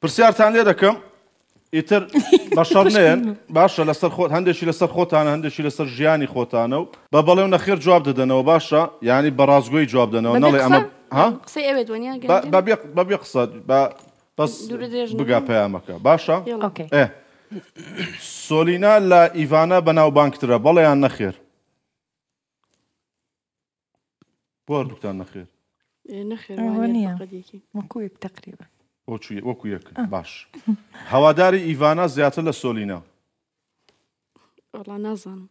پرسیارتان لێ دەکەم ئیتر بە شەڕ نێن باشە لەسەر خۆت هەندێکی لەسەر خۆتانە هەندێکی لەسەر ژیانی خۆتانە و بە بەڵێ و نەخێر جواب دەدەنەوە باشە یانی بە ڕاستگۆی جواب دەنەوە نەڵێ ئەمە ها قسەی ئەوێت وەنیە بە بێ قسە بە بەس بگا پەیامەکە باشە ئێ سۆلینا لە ئیڤانا بەناوبانگترە بەڵێ یان نەخێر؟ بۆ هەردووکتان نەخێر؟ نەخێر وەکو یەک تقریبا وەکو یەک باش هەواداری ئیڤانا زیاتر لە سۆلینا وەڵا نازانم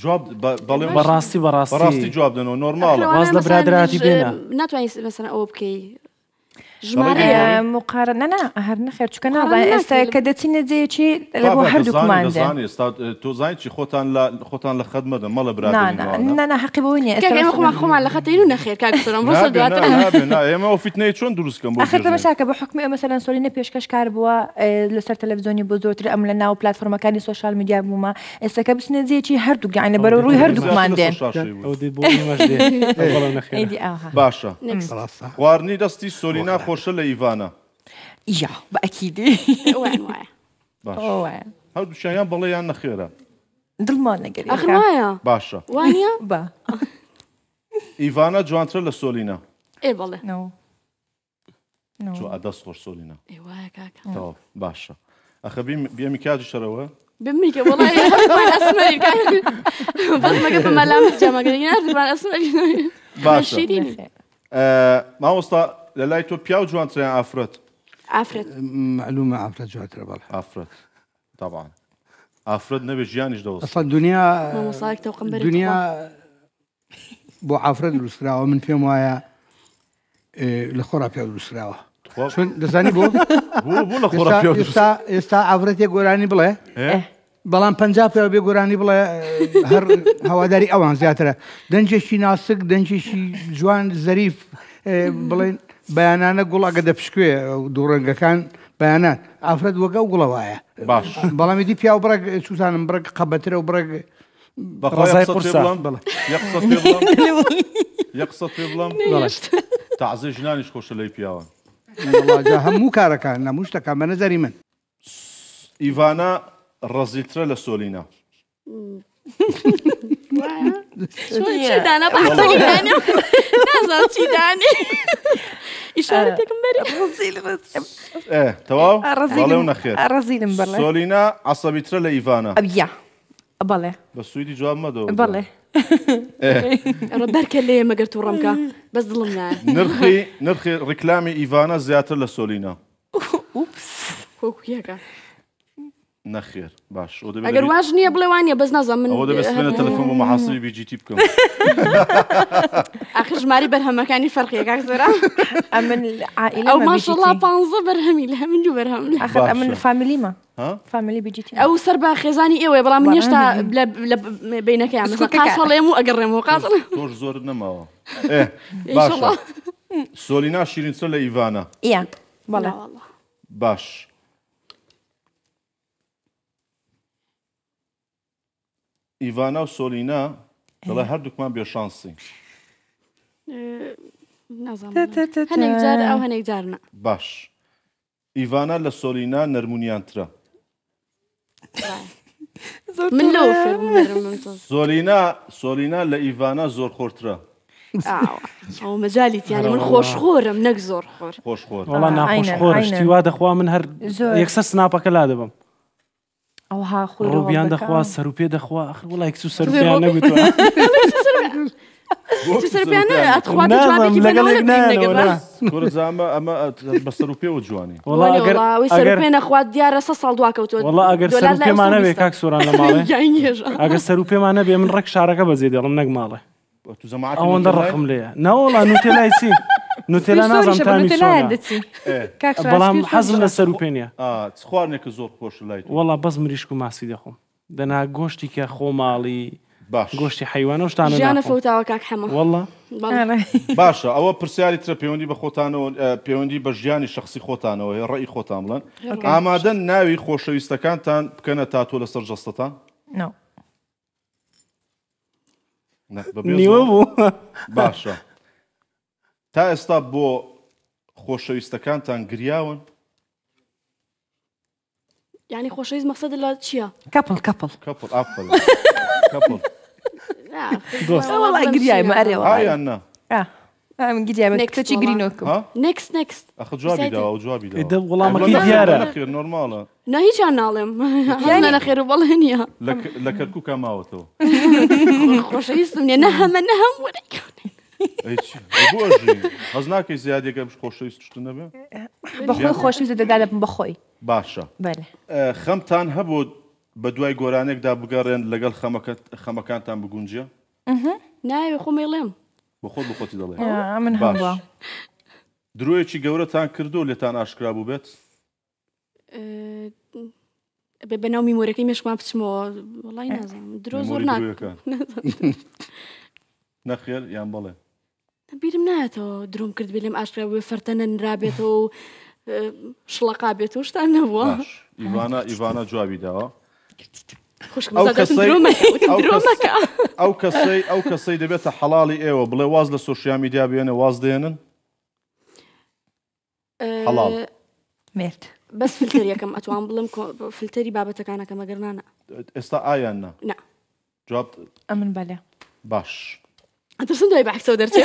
جواب بەڵێ بەڕاستی بەڕاستی بەڕاستی جواب دەنەوە نۆرماڵە واز لە برادراتی بێنە ناتوانانی مەسەن ئەوە بکەی ژمارەیە مقارنە نا هەر نەخێر چونکە نازانێ ئێستا کە دەچینە جێیەکی لە بۆ هەردووکمان دێن ئێستا تۆ زانی چی خۆتان لە خۆتان لە خەت مەدەن مەڵێ برادەری نا نا نا حەقی بۆی نییە ئێستا ئێمە خۆمان خۆمان لە خەتین و نەخێر کاک سۆران بۆ سەر دواتر نابێ نا ئێمە ئەو فیتنەی چۆن دروست کەم بۆ ئەخر تەماشاکە بە حوکمی ئەو مەسەلەن سۆلینە پێشکەشکار بووە لەسەر تەلەڤزیۆنی بۆ زۆرتر ئەم لە ناو پلاتفۆرمەکانی سۆشیال میدیا بوومە ئێستا کە بچنە جێیەکی هەردووک یانی بەرەو ڕووی هەردووکمان دێن باشە خواردنی دەستی سۆلینا خۆشە لە ئیڤانا یا بە ئەکیدی هەردووکیان یان بەڵێ یان نەخێرە دڵمان نەگەر باشە بە ئیڤانا جوانترە لە سۆلینا ئێ بەڵێ چۆ ئەدەست خۆش سۆلینا ئێ وایە کاکە تەواو باشە ئەخە بێمی کاجی شەرەوە بمیکە وەڵای هەردووکمان ئەسمەرین کاک بەس مەگە بە مەلام جامەگە هەردووکمان ئەسمەرین باشە شیرینی مامۆستا لە لای تۆ پیاو جوانترە یان ئافرەت ئافرەت معلومە ئافرەت جوانترە بەڵێ ئافرەت طبعا ئافرەت نەبێ ژیانیش دەوەستێ ئەسڵەن دنیا مامۆستایەک تەوقم بەرێ دنیا بۆ ئافرەت دروستکراوە من پێم وایە لە خۆرا پێ دروستکراوە چون دەزانی بۆ بۆ لە خۆرا پێ ئێستا ئێستا ئافرەتێک گۆرانی بڵێ بەڵام پ پێ بێ گۆرانی بڵێ هەر هەواداری ئەوان زیاترە دەنجێکی ناسک دەنجێکی جوان زەریف بڵێن بەیانانە گوڵ ئەگە دەپشکوێ دووڕەنگەکان بەیانان ئافرەت وەگە و گوڵە وایە باش بەڵام ئیدی پیاو بڕێک چوزانم بڕێک قەبەترە و بڕێک بەخوا ڕەزای یەک قسەت پێ قورسە. بڵێم بەڵێ. یەک قسەت پێ بڵێم یەک قسەت پێ بڵێم تەعزیەی ژنانیش خۆشە لەی پیاوان. وەڵا جا هەموو کارەکان هەموو شتەکان بە نەزەری من. ئیڤانا ڕەزیلترە لە سۆلینا. چی دانا بە قسەی دانێ نازانم چی دانێ ئیشارەتێکم بەرێ ئێ تەواو ڕەزیلم بەڵێ و نەخێر ڕەزیلم بەڵێ سۆلینا عەسەبیترە لە ئیڤانا. یا بەڵێ. بە سویدی جواب مەدەوە. بەڵێ. ئەڕە بەرکە لێ مەگەر توڕەم کە بەس دڵم نایە. نرخی نرخی ڕیکلامی ئیڤانا زیاتر لە سۆلینا. ئوپس. وەکو یەکە. نەخێر باش ئەو دەبێت ئەگەر واش نییە بڵێ وانە بەس نازانم من ئەوە دەبێت سمێنە تەلەفۆن بۆ محاسبی BGT بکەم. ئاخر ژماری بەرهەمەکانی فەرقیە کاک زۆران. ئەمن عائیلە ئەو ماشەڵڵا 15 بەرهەمی لە من دوو بەرهەم لە. ئاخر ئەمن باشە. فامیلیمە ها؟ فامیلی BGT. ئەو سەر بە خێزانی ئێوەیە بەڵام من بەڵام. هێشتا لە لە بینەکەیان مثلا سکوتەکە. قاسەڵێم و ئەگەڕێمەوە قاسەڵێم. تۆش زۆرت نەماوە. ئێ باشە. ئینشەڵڵا. سۆلینا شیرینترە لە ئیڤانا. ئیا بەڵێ. لا والله. باش. ئیڤانا و سۆلینا دەڵێ هەردووکمان بێ شانسین. نازانم. هەنێک جار ئەو هەنێک جار نا. باش. ئیڤانا لە سۆلینا نەرمونیانترە. من لەوە فێر بووم نەرمم تۆز. سۆلینا سۆلینا لە ئیڤانا زۆرخۆرترە. ئەو مەجالی تیانە من خۆشخۆرم نەک زۆر خۆر. خۆشخۆر. وەڵا ناخۆشخۆرە شتی وا دەخوا من هەر یەکسەر سناپەکە لادەبەم. ئەوها خۆی ڕۆبیان دەخوا سەروپێ دەخوا ئەخر وڵای کچ و سەروپێیان نەگوتووە. کورە جا ئەمە ئەمە بە سەروپێوە جوانی. وەڵا ئەگەر ئەوەی سەروپێ نەخوات دیارە سە ساڵ دوا کەوتووە. وەڵا ئەگەر سەروپێمان نەبێ کاک سۆران لە ماڵێ ئەگەر سەروپێمان نەبێ من ڕێک شارەکە بەجێ دێڵم نەک ماڵێ. ئەوەندە ڕقم لێیە نەوەڵا نوتێلای چی نوتێلا نازانم تامی چۆنە بەڵام حەزم لە سەروپێ نییە. چ خواردنێکە زۆر خۆشە لای تۆ؟ وەڵا بەس مریشک و ماسی دەخۆم دەنا گۆشتی کە خۆماڵی باش گۆشتی حەیوانە و شتانە ژیانە ناخۆم. فەوتاوە کاک حەمە. وەڵا باشە ئەوە پرسیاری ترە پەیوەندی بە خۆتانەوە پەیوەندی بە ژیانی شخصی خۆتانەوە هەیە ڕەئی خۆتان بڵێن ئامادەن ناوی خۆشەویستەکانتان بکەنە تاتۆ لەسەر جەستەتان؟ نۆ. نیوە بوو. باشە تا ئێستا بۆ خۆشەویستەکانتان گریاون؟ یانی خۆشەویست مەقسەدت لە چییە؟ کەپڵ کەپڵ. کەپڵ ئافەرین کەپڵ. دۆست. وەڵا گریایمە ئەرێ وەڵا. ئا یان نا؟ ئا ئا من گریایمە Next کچی وەڵا. گرینۆکم. ها؟ نێکست نێکست. ئەخ جوابی داوە ئەو جوابی داوە. ئێ دە وەڵامەکەی دیارە. نەخێر نۆرماڵە. نا هیچیان ناڵێم هەم نە نەخێر و بەڵێ نییە. لە لە کەرکووکا ماوەتەوە. خۆشەویستم نییە نە هەمە نە هەم وەرە. ئەی چی؟ ئەی بۆ ئەژی؟ هەز ناکەی زیادێکە خۆشەویست شتت نەبێ؟ بەخۆی خۆشەویست دەدا دەبم بەخۆی. باشە بەلێ. خەمتان هەبوو بە دوای گۆرانێکدا بگەڕێن لەگەڵ خەمەکەت خەمەکانتان بگونجێ؟ نایەوێ خۆم ئەیڵێم. بۆ خۆت بۆ خۆتی دەڵێ. من باش. هەبووە. درۆیەکی گەورەتان کردووە لێتان ئاشکرا بووبێت؟ ئەبێ بەناو میمۆرەکەی مێشکمان بچمەوە وەڵای نازانم درۆ زۆر میمۆری ناکەم. درۆیەکان. نەخێر یان بەڵێ؟ بیرم نایەتەوە درۆم کردبێ لێم ئاشکرا بووبێ فەرتە نەنرابێتەوە و شڵەقا بێتەوە شتان نەبووە. باش ئیڤانا ئیڤانا جوابی داوە. خوشکم ئەو زادەتم کەسەی درۆ مەکە وتم ئەو درۆ کەس مەکە. ئەو کەسەی ئەو کەسەی دەبێتە حەڵاڵی ئێوە بڵێ واز لە سۆشیال میدیا بێنێ واز دێنن؟ حەڵاڵ. مێرد. بەس فلتەر یەکەم ئەتوان بڵێم فلتەری بابەتەکانەکەم ئەگەر نا نا. ئێستا ئایان نا؟ نا. جواب ئەمن بەلێ. باش. ئەترسم دوای بە عەکسەوە دەرچێ.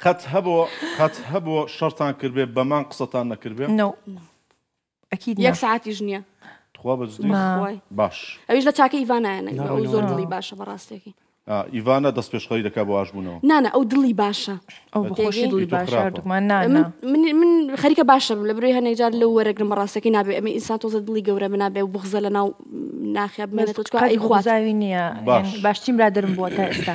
قەت هەبووە قەت هەبووە شەڕتان کردبێ بەمان قسەتان نەکردبێ؟ نۆ. ئەکید یەک سەعاتیش نییە. تخوا بە جدی؟ بەخوای. باش. ئەویش لە چاکەی ئیڤانایە نەک ئەو زۆر دڵی باشە بەڕاستێکی. ئیڤانا دەستپێشخەری دەکا بۆ ئاشبوونەوە. نا نا ئەو دڵی باشە. ئەو بەخۆشی دڵی باشە هەردووکمان نا نا. من من خەریکە باشە بم لە برۆی هەنێک جار لەو وەرەگرم بەڕاستەکەی نابێ ئەمە ئینسان تۆزە دڵی گەورە بێ نابێ بوغزە لە ناو ناخیا بمێنێتەوە چونکە قەت ئەیخوات. بوغزاوی نییە باش. باشترین برادەرم بووە تا ئێستا.